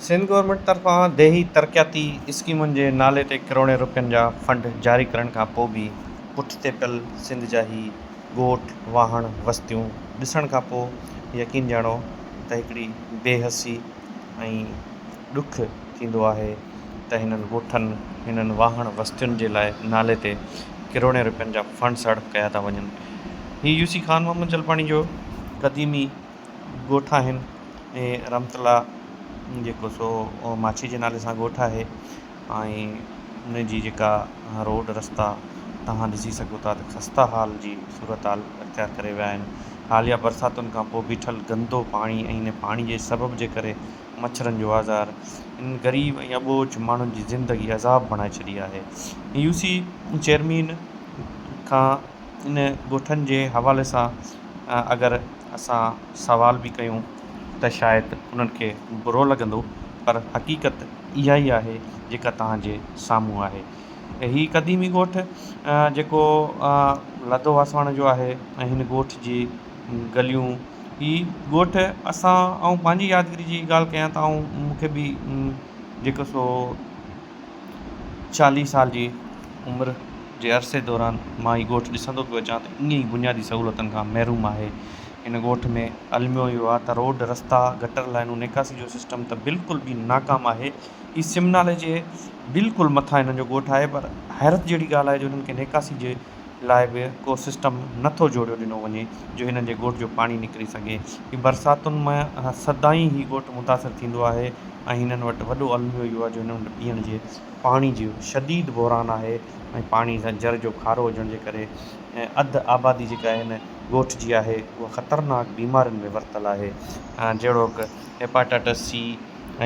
Sindh government طرفان ديهي ترقياتي اسڪيمن جي نالي تي ڪروڙين روپين جا فنڊ جاري ڪرڻ کان پوء به پٺتي پيل سنڌ جا هي ڳوٺ، واهڻ، وستيون ڏسڻ کان پوء يقين ڄاڻو ته هڪڙي بي حسي ۽ ڏک ٿيندو آهي ته هنن ڳوٺن، هنن واهڻ وستين جي لاء نالي تي ڪروڙين روپين جا فنڊس هڙپ ڪيا ٿا وڃن. هي يو سي خان محمد جلباڻي جو قديمي ڳوٺ آهن ۽ رحمت الله جيڪو سو ماڇي جي نالي سان ڳوٺ آهي ۽ ان جي جيڪا روڊ رستا توهان ڏسي سگهو ٿا ته خسته حال جي صورتحال اختيار ڪري ويا آهن حاليه برساتن کان پوء بيٺل گندو پاڻي ۽ ان پاڻي جي سبب جي ڪري مڇرن جو آزار ان غريب ۽ اٻوجهه ماڻهن جي زندگي عذاب بڻائي ڇڏي آهي يو سي چيئرمين کان ان ڳوٺن جي حوالي سان اگر اسان سوال به ڪيون ته شايد انهن کي برو لڳندو پر حقيقت اها ئي آهي جيڪا توهان جي سامهون آهي. هي قديمي ڳوٺ جيڪو لڌو واسواڻ جو آهي ۽ هن ڳوٺ جي گليون هي ڳوٺ اسان آئون پنهنجي يادگيري جي ڳالهه ڪيان ته آئون مون کي به جيڪو سو چاليهه سال جي عمر جي عرصي دوران مان هي ڳوٺ ڏسندو پيو اچان ته ائين ئي بنيادي سهولتن کان محروم آهي. هن ڳوٺ ۾ الميو اهو آهي ته روڊ، رستا، گٽر لائنون، نيڪاسي جو سسٽم ته بلڪل به ناڪام آهي. هي سم نالي جي بلڪل مٿان هنن جو ڳوٺ آهي پر حيرت جهڙي ڳالهه آهي جو هنن کي نيڪاسي جي لاء به ڪو سسٽم نه ٿو جوڙيو ڏنو وڃي جو هنن جي ڳوٺ جو پاڻي نڪري سگهي. هي برساتن ۾ سدائين هي ڳوٺ متاثر ٿيندو آهي ۽ هنن وٽ وڏو الميو اهو آهي جو هنن وٽ پيئڻ جي پاڻي جو شديد بحران آهي ۽ پاڻي سان جر جو کارو هجڻ جي ڪري اڌ آبادي جيڪا هن ڳوٺ جي آهي اها خطرناڪ بيمارين ۾ ورتل آهي جهڙوڪ هيپاٽائٽس سي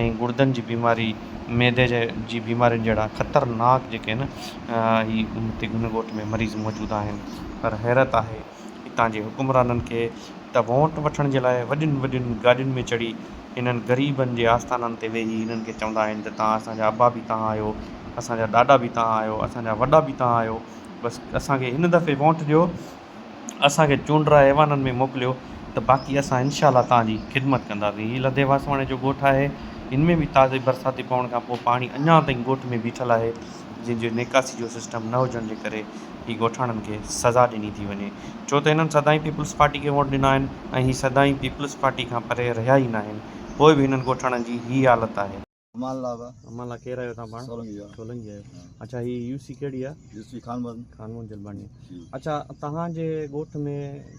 ۽ گڙدن جي بيماري معدي جي بيمارين جهڙا خطرناڪ جيڪي آهن هي هتي هن ڳوٺ ۾ مريض موجود آهن پر حيرت آهي هتان جي حڪمرانن کي ته ووٽ وٺڻ جي لاء وڏين وڏين گاڏين ۾ چڙهي هنن غريبن جي آستانن تي ويهي هنن کي چوندا آهن ته توهان اسان جا ابا به توهان آهيو، اسان جا ڏاڏا به توهان آهيو، اسان جا وڏا به توهان آهيو، بس اسان کي هن دفعي ووٽ ڏيو، اسان کي چونڊرائي ايوانن ۾ موڪليو ته باقي اسان انشاء الله توهان جي خدمت ڪنداسين. هي لڌي واسواڻي جو ڳوٺ آهي، هن ۾ به تازي برساتي پوڻ کان پوء پاڻي اڃا تائين ڳوٺ ۾ بيٺل آهي، جنهن جو نيڪاسي جو سسٽم نه هجڻ جي ڪري هي ڳوٺاڻن کي سزا ڏني ٿي وڃي ڇو ته هنن سدائين پيپلز پارٽي کي ووٽ ڏنا آهن ۽ هي سدائين پيپلز پارٽي کان پري رهيا ئي ناهن پوء به هنن ڳوٺاڻن جي هي حالت آهي. امان الله با. امان الله ڪير آهيو توهان پاڻ؟ سولنگي آ. سولنگي آهيو اڇا هي يو سي ڪهڙي آ؟ يو سي خان محمد. خان محمد جلباڻي اڇا توهان جي ڳوٺ ۾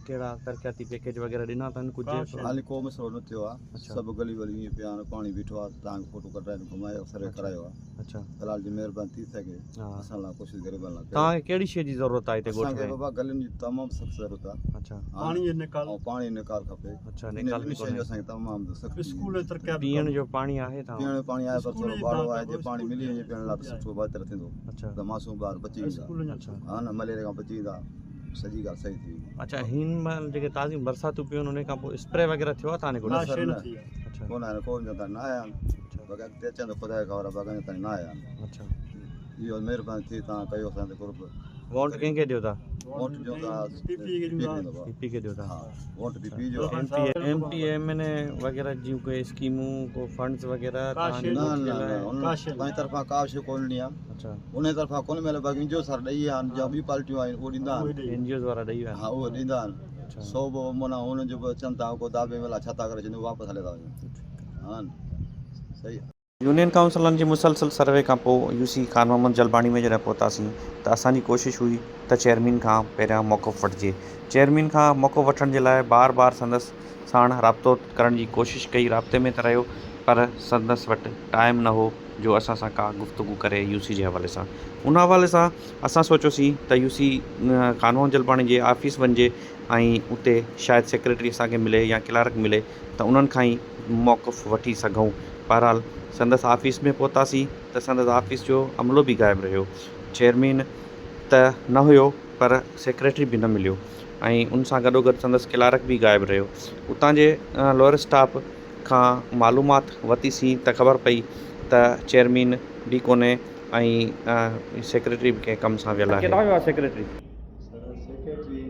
ڪهڙا ترقياتي پيڪيج وغيره ڏنا اٿن ڪجهه؟ حالي ڪو مسئلو نه ٿيو آ سڀ گلي ولي ائين پيا آهن پاڻي بيٺو آ توهان کي فوٽو ڪڍرائي گهمايو سروي ڪرايو آ. اڇا. في الحال جي مهرباني ٿي سگهي اسان لاء ڪوشش غريبن لاء ڪيو. توهان کي ڪهڙي شيء جي ضرورت آهي هتي ڳوٺ ۾؟ اسان کي بابا گلين جي تمام سخت ضرورت آهي. اڇا. پاڻي جو نيڪال. ۽ پاڻي جو نيڪال کپي. اڇا نيڪال به ڪونهي. اسان کي تمام سخت. اسڪول جي ترقيات. پيئڻ جو پاڻي آهي توهان وٽ؟ پيئڻ جو پاڻي آهي پر ٿورو ٻاڙو آهي جي پاڻي ملي وڃي پيئڻ لاء ته سٺو بهتر ٿيندو. اڇا. ته معصوم ٻار بچي ويندا. اڇا. ها نه مليريا کان بچي ويندا سڄي ڳالهه صحيح ٿي ويندي. اڇا هن مهل جيڪي تازيون برساتون پيون آهن ان کان پوء اسپري وغيره ٿيو آهي توهان جي ڳوٺ ۾؟ نه سر نه. اڇا. ڪونه آهن ڪو نه آيا آهن. باقي اڳتي اچن ته خدا کي خبر آهي باقي اڃا تائين نه آيا آهن. اڇا. اهو مهرباني ٿي توهان ڪيو اسان تي قرب. ووٽ ڪنهن کي ڏيو ٿا؟ ووٽ ڏيون ٿا پي پي کي ڏيون ٿا. پي پي کي ڏيو ٿا. ها ووٽ پي پي جو آهي. ايم پي ايم اين اي وغيره جون ڪي اسڪيمون ڪو فنڊز وغيره توهان جي نه ڳوٺ جي نه لاء؟ نه انهن پنهنجي طرفان ڪا به شيء ڪونه ڏني آهي. اڇا. انهي طرفان ڪونه مليو باقي اين جي او سر ڏئي ويا آهن جا ٻي پارٽيون آهن اهي ڏيندا آهن. اين جي اوز وارا ڏئي ويا آهن. ها اهي ڏيندا آهن. سو به معنيٰ انهن جو به اچن ٿا ڪو داٻي ۾ الاء ڇا ٿا ڪري ڇڏين واپس هليا ٿا وڃن. ها نه صحيح. يونين ڪائونسلن جي مسلسل سروي کان پوء يو سي خان محمد جلباڻي ۾ جڏهن پهتاسين ته اسان جي ڪوشش هئي ته چيئرمين کان پهريان موقف وٺجي. چيئرمين کان موقف وٺڻ جي لاء بار بار سندس ساڻ رابطو ڪرڻ جي ڪوشش ڪئي رابطي ۾ ته رهيو پر سندس وٽ ٽائيم نه هو جو اسان سان ڪا گفتگو ڪري يو سي جي حوالي سان. ان حوالي سان اسان سوچيوسين ته يو سي خان محمد جلباڻي جي آفيس وڃجي ۽ اتي شايد سيڪريٽري اسان کي ملي يا ڪلارڪ ملي ته انهن کان ئي موقف وٺي سگهون. بهرحال سندس آفيس ۾ پهتاسين ته سندس آفيس جو عملو به غائب رهيو. چيئرمين ته نه هيو پر سيڪريٽري به نه مليو ۽ ان سان گڏوگڏ سندس ڪلارڪ به غائب رهيو. اتان جي لوئر اسٽاف کان معلومات ورتيسين ته خبر پئي ته چيئرمين به ڪونهي ۽ سيڪريٽري به ڪنهن ڪم سان ويل آهي. ڪيڏانهن ويو آهي سيڪريٽري؟ سر سيڪريٽري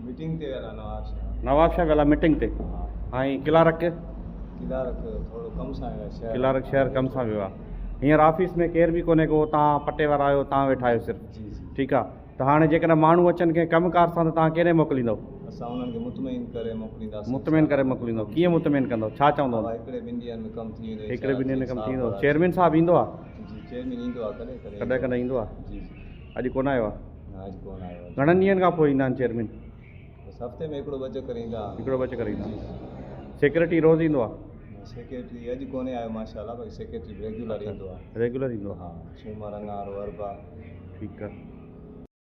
ميٽنگ تي ويل آهي نواب شاهه. نواب شاهه ويل آهي ميٽنگ تي ۽ ڪلارڪ؟ ڪلارڪ ٿورو ڪم سان ويو آهي شهر. ڪلارڪ شهر ڪم سان ويو آهي. هينئر آفيس ۾ ڪير به ڪونهي ڪو توهان پٽي وارا آهيو توهان ويٺا آهيو صرف. جي جي. ٺيڪ آهي ته هاڻي جيڪڏهن ماڻهو اچن ڪنهن ڪم ڪار سان ته توهان ڪيڏانهن موڪليندؤ؟ اسان انهن کي مطمئن ڪري موڪلينداسين. مطمئن ڪري موڪليندؤ. ڪيئن مطمئن ڪندؤ؟ ڇا چوندؤ؟ بابا هڪڙي ٻن ڏينهن ۾ ڪم ٿي ويندو. هڪڙي ٻن ڏينهن ۾ ڪم ٿي ويندو. چيئرمين صاحب ايندو آهي؟ جي چيئرمين ايندو آهي ڪڏهن ڪڏهن. ڪڏهن ڪڏهن ايندو آهي. جي جي. اڄ ڪونه آيو آهي؟ نه اڄ ڪونه آيو آهي. گهڻن ڏينهن کان پوء ايندا آهن چيئرمين؟ بس هفتي ۾ هڪڙو ٻه چڪر ايندا آهن. هڪڙو ٻه چڪر ايندا آهن. سيڪريٽري روز ايندو آهي؟ نه سيڪريٽري اڄ ڪونهي آيو ماشاء الله باقي سيڪريٽري ريگيولر ايندو آهي. ريگيولر ايندو آهي. ها سومر اڱارو اربع. ٺيڪ آهي.